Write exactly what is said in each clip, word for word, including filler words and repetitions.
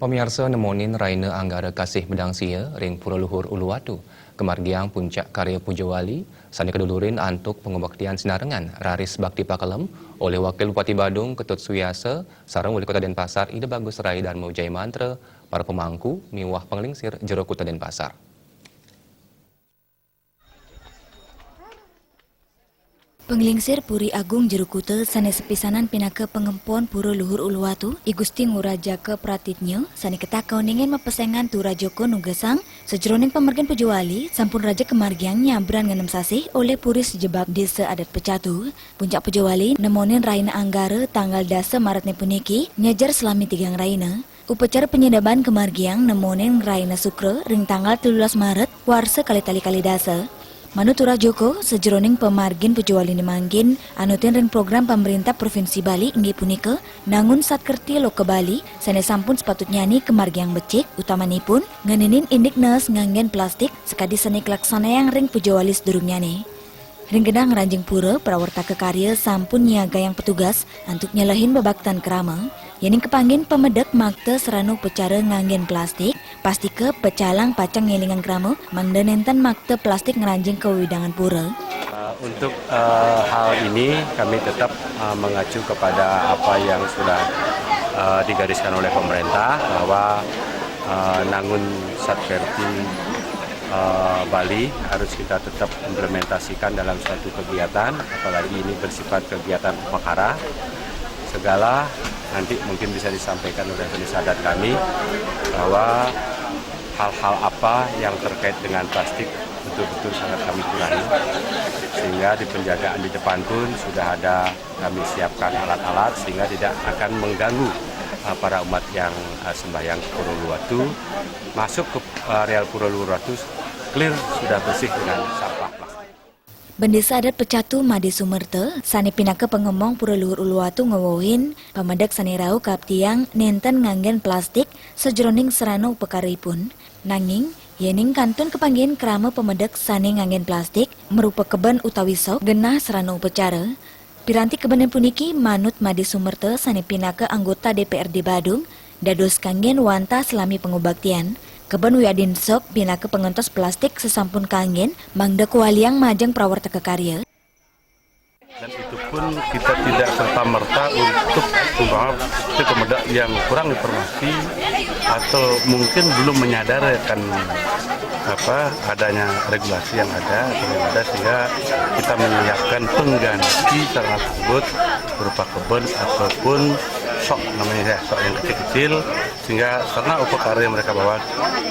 Pamiarsa, nemonin raina Anggara Kasih Bedangsia ring Pura Luhur Uluwatu, kamargiang puncak karya puja wali, sane kadulurin antuk pangubaktian sinarengan raris bakti pakelem olih Wakil Bupati Badung Ketut Suyasa sareng Wali Kota Denpasar Ida Bagus Rai Darma Wijaya Mantra, para pemangku miwah panglingsir Jero Kuta Denpasar. Panglingsir Puri Agung Jero Kuta sane sepisanan pinaka pangempon Pura Luhur Uluwatu, I Gusti Ngurah Jaka Pratitnya, sane ketah kauningin mapesengan Turah Joko nugesang sajeroning pamargin puja wali, sampun raris kamargiang nyabran ngenem sasih olih puri sejebag Desa Adat Pecatu. Puncak puja wali nemonin raina Anggara tanggal dasa Maretne puniki nyejer salami tigang raina. Upacara panyedaban kamargiang nemonin raina Sukra ring tanggal telulas Maret warsa kalih tali kalih dasa. Manut Turah Joko, sajeroning pamargin puja waline mangkin anutin ring program Pamarintah Provinsi Bali inggih punika nangun Satkerti Loka Bali sane sampun sepatutnyane kamargiang becik, utamanipun ngeninin indik naas nganggen plastik sakadi sane kalaksanayang ring puja wali sadurungnyane. Ring genah ngranjing pura, prawartaka karya sampun nyiagayang petugas antuk nyelehin bebaktan krama. Yening kapanggin pamedek makta sarana upacara nganggen plastik, pastika pecalang pacang ngelingang krama mangda nenten makta plastik ngranjing ka wewidangan pura. Eh, untuk, eh, hal ini kami tetap, eh, mengacu kepada apa yang sudah, eh, digariskan oleh pemerintah bahwa, eh, nangun Satkerti, eh, Bali harus kita tetap implementasikan dalam suatu kegiatan, apalagi ini bersifat kegiatan upakara. Segala nanti mungkin bisa disampaikan oleh penyuluh adat kami bahwa hal-hal apa yang terkait dengan plastik betul-betul sangat kami kurangi, sehingga di penjagaan di depan pun sudah ada kami siapkan alat-alat sehingga tidak akan mengganggu, eh, para umat yang, eh, sembahyang ke Pura Uluwatu, masuk ke, eh, areal Pura Uluwatu clear, sudah bersih dengan sampah plastik. Bendesa Adat Pecatu Made Sumerta, sane pinaka pangemong Pura Luhur Uluwatu ngewehin, pamedek sane rauh kaaptiang nenten nganggen plastik sajeroning sarana upakaraipun. Nanging, yening kantun kapanggin krama pamedek sane nganggen plastik, marupa keben utawi sok genah sarana upacara. Piranti kebenin puniki manut Made Sumerta sane pinaka anggota D P R D Badung, dados kanggen wantah salami pangubaktian. Keben wiadin sok pinaka pangentos plastik sasampun kanggen, mangda kawaliang majeng prawartaka karya. Dan itu pun kita tidak serta-merta untuk, umpama, si pemedak yang kurang informasi atau mungkin belum menyadari akan, apa, adanya regulasi yang ada, yang ada, sehingga kita menyiapkan pengganti sarana tersebut berupa keben ataupun sok, namanya ya, sok yang kecil-kecil, sehingga sarana upakara yang mereka bawa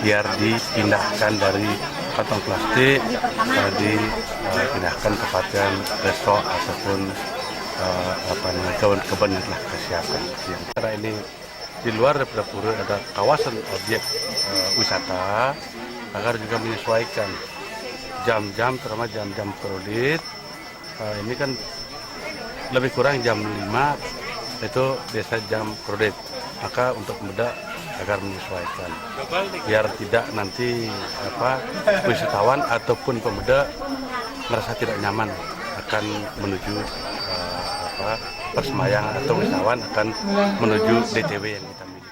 biar dipindahkan dari kantong plastik, eh, di, eh, pindahkan ke pakaian resok ataupun, eh, apa namanya, keben-keben yang telah kita siapkan. Yang karena ini di luar daripada pura ada kawasan objek, eh, wisata, agar juga menyesuaikan jam-jam, terutama jam-jam kredit. Eh, ini kan lebih kurang jam lima itu biasa jam kredit. Maka untuk pembedak agar menyesuaikan, biar tidak nanti, apa, wisatawan ataupun pembedak merasa tidak nyaman akan menuju, eh, apa, persemayaman atau wisatawan akan menuju D T W yang kita miliki.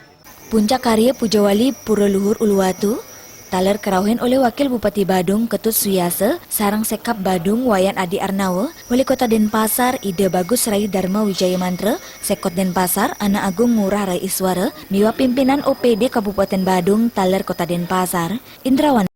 Puncak karya puja wali Pura Luhur Uluwatu taler karauhin olih Wakil Bupati Badung Ketut Suyasa sareng Sekab Badung Wayan Adi Arnawa, Wali Kota Denpasar Ida Bagus Rai Darma Wijaya Mantra, Sekot Denpasar Anak Agung Ngurah Rai Iswara, miwah pimpinan O P D Kabupaten Badung taler Kota Denpasar. Indrawan